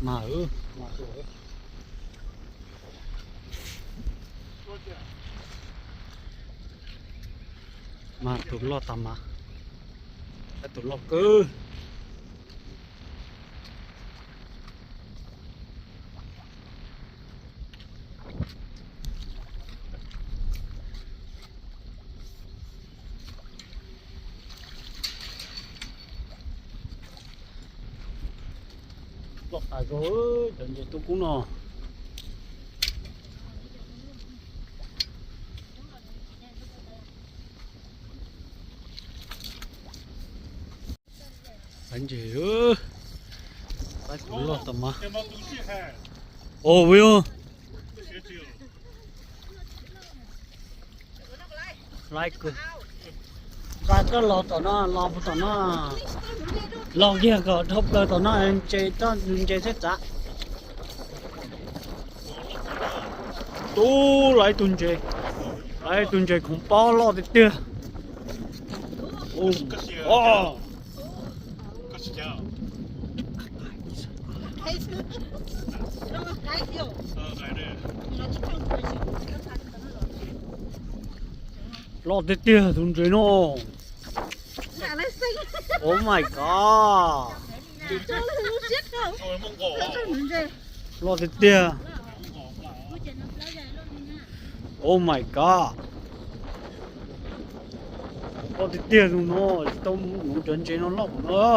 Mas, mas tus loj tas mas, tus loj kawg. Loj tas zog, cov ntses tub kub no. Laib ntses, laib tus loj tas mas. Ua li, laib kawg. Nqa koj los tom no, los puag tom no, los kiag kom dhau plaws tom no, ntses, ntses, ntses thiab txav. Tub, laib ib tug ntses, laib ib tug ntses khoov pob loj tiag tiag. Loj tiag tiag tus ntses no. Oh my god. Loj tiag tiag. Oh my god. Loj tiag tiag tus no, tsis tau mus cov ntses no loj no.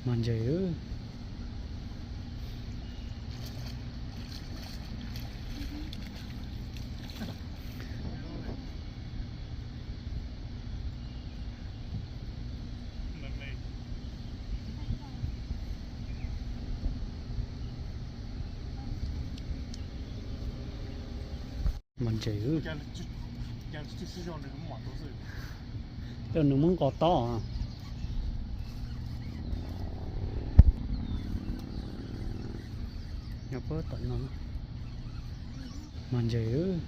Mas ntses. Mas ntses. Coj nws muab nqos tob. Nyob puag tom no. Mas ntses.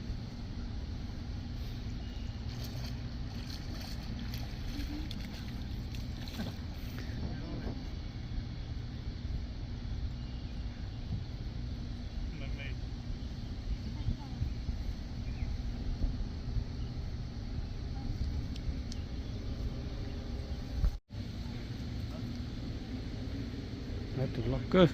Tus loj kawg.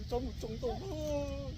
Tsob mus tsoo tau.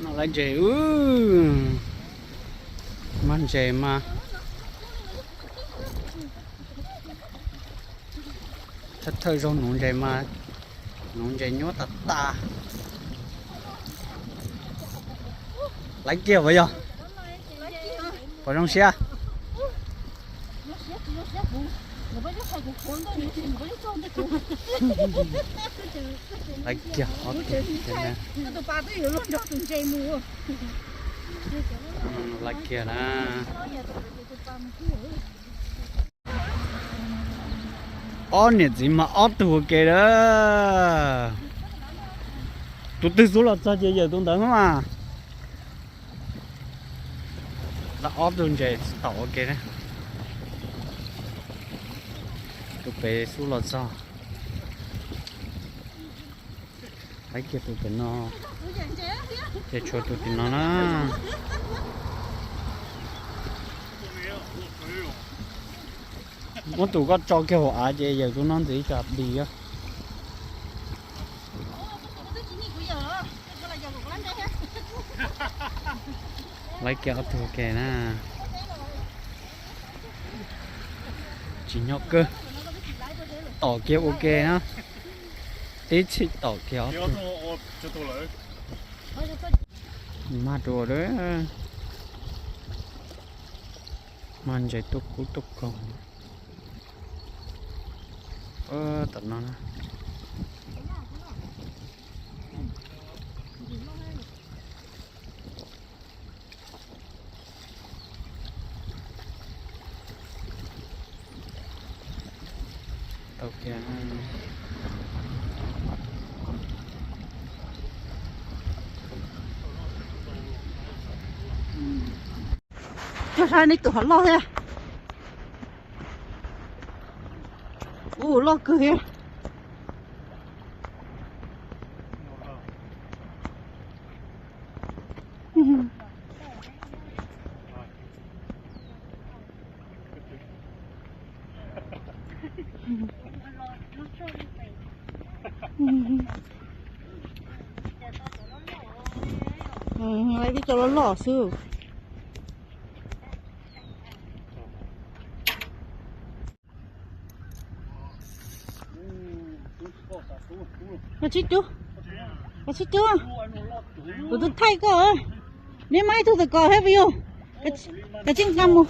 No laiv ntses, mas ntses mas thawj thawj zaug nuv ntses mas, nuv ntses nyuaj tas tas. Laiv kiag puas yog? Puas zoo siab? Laiv kiag ob tug, laiv kiag na. Ob niam txiv mas ob tug ua ke lawm. Tus twg xub los txog ces yawm tus ntawd mas. Lawv ob tug ntses tom ua ke na. Tus pem xub los txog. Laiv kiag tus pem no, ces tshuav tus tim no na. Muab tus koj tso kiag hauv av ces yawm tus no ntxiv tsam dis. Laiv kiag ob tug ua ke na. Tsis nyob kawg. Tom kiag ua ke na. Tib txhij tom kiag ob tug. Mag rua, mag ntses tuaj kub tuaj koog. Tom no na. Ok. Cog saib nej tus hov loj thiab. Ua loj kawg thiab. Ib co loj loj xwb. Koj tsib tug, koj tsib tug, kuv twb thaij koj. Neb muaj ib tug tawm kos thiab puas yog? Koj tsib nqa mus,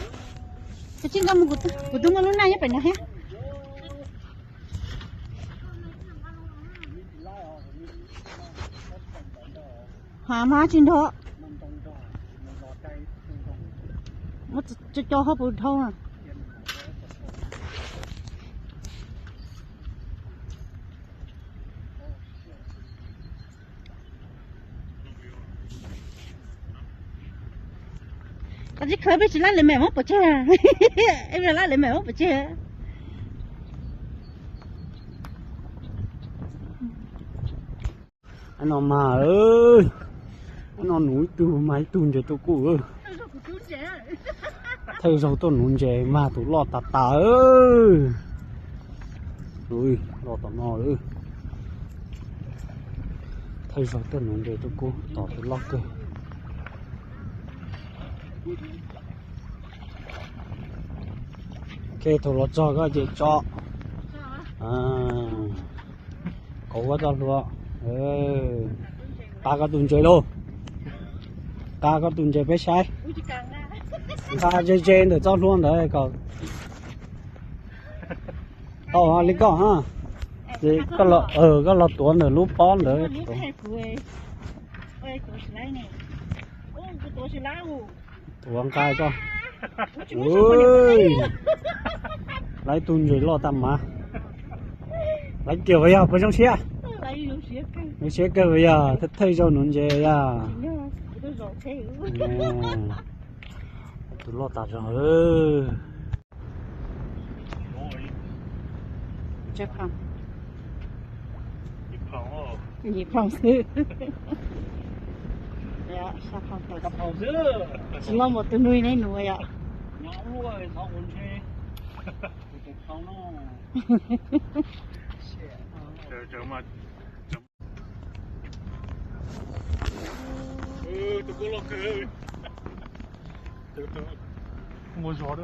koj tsib nqa mus, kuv twb muaj lub naj nyob pem no thiab. Hav mas tsis nrog. Muab co co hauv pus dhau na. Koj tsis khaws peb tsis lab lawv mem muab pov tseg. Eb lab lawv mem muab pov tseg. Ab no mas, ab no nuv ib tug mas ib tug ntses rau kuv. Thawj zaug tuaj nuv ntses mas tus loj tas tas. Loj tom no. Thawj zaug tuaj nuv ntses rau kuv, tom tus loj kawg. Ok, thaum los txog koj ces tso. Kauv koj txoj hlua. Nqa koj tus ntses lauj. Nqa koj tus ntses peb saib. Nqa ze ze ntawm txoj hlua ntawd kom tau li koj ha. Ces koj los, koj los tuav ntawm lub pob ntawd. Tuav nqa koj. Lawv ib tug ntses loj tas mas. Lawv kiag puas yog, puas zoo siab? Zoo siab kawg puas yog? Thawj zaug nuv ntses yog. Tus loj tas zog. Yim phoo xwb. Tsis loj npaum tus nuj neb nuv yom. Muaj zog.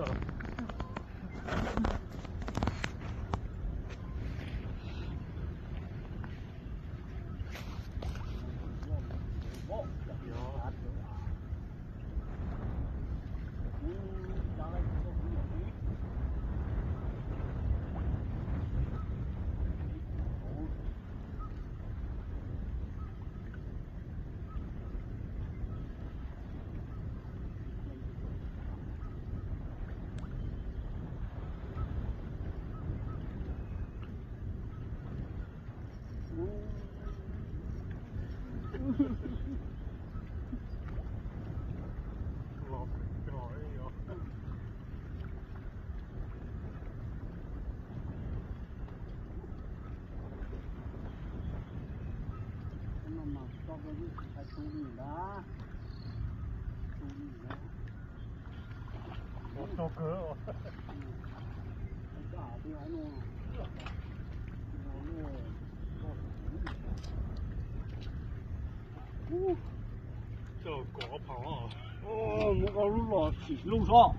Muab koj lub los sim lub zog.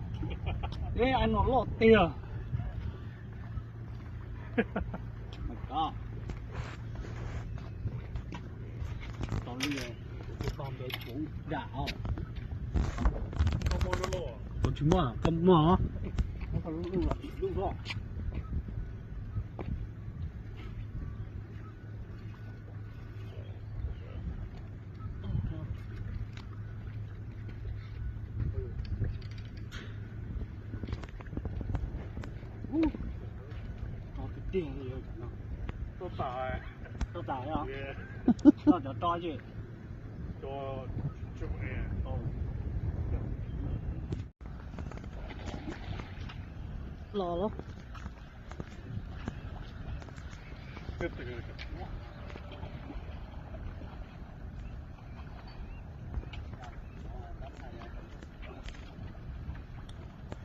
Eb, ai no loj tiag. Tau li tus tog ntawd kuv dam os. Kuv tsis muaj, koj muaj os. Muab koj lub los sim lub zog. Los los.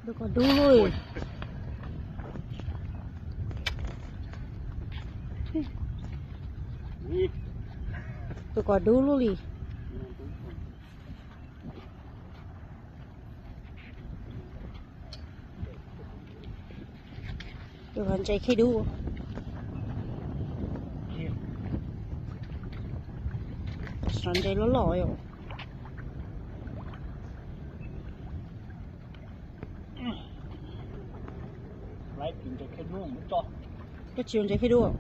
Tus kom dub lug. Tus kom dub lug li. Tus ntses khib dub. Sov ntses loj loj yom. Koj tsis yuav ntses khib dub?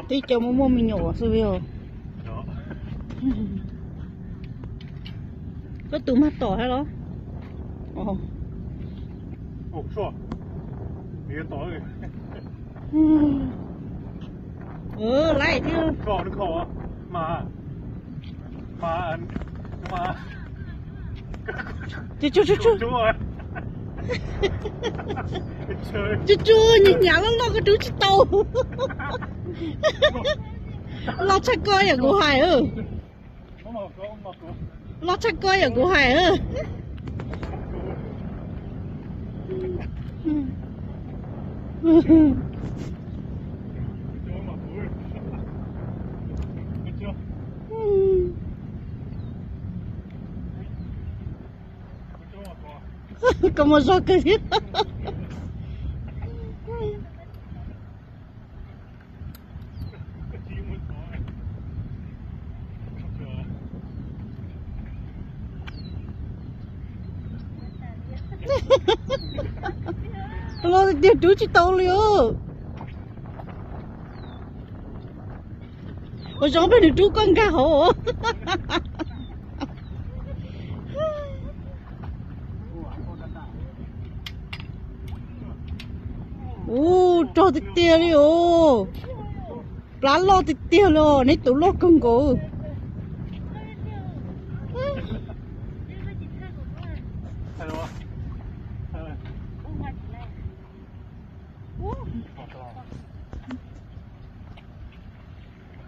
Tib co muaj muaj me nyuam xwb os. Koj tus mag tom thiab los? Laiv thiab. Tsuag tsuag nyuam nyuam loj loj koj rub tsis tau. Loj tshaj koj yam kuv hais. Loj tshaj koj yam kuv hais. Koj muaj zog kawg thiab. Los tiag rub tsis tau li os. Ua zoo peb nws rub koj nkag hauv. Ua rog tiag tiag li os. Plab loj tiag tiag li os, neb tus loj kawg nkaus.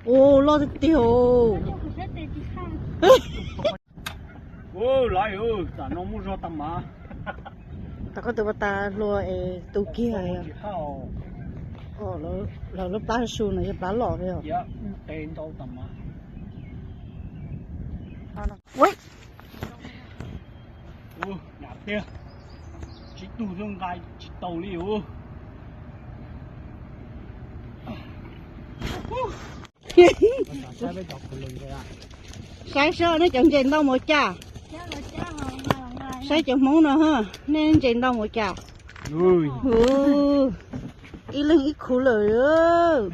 Ua loj tiag tiag os. Laiv, tam no muaj zog tag mas. Tam koj tus pas tas hluas es tu kiag. Lawv lub plab su no yog plab loj thiab. Ua, nab tiag, tsib tug xwb nqa tsis tau li os. Saib seb nej cov ntses ntau mus cas. Saib cov Hmoob no, nej ntses ntau mus cas. Ib leeg ib khub lawm.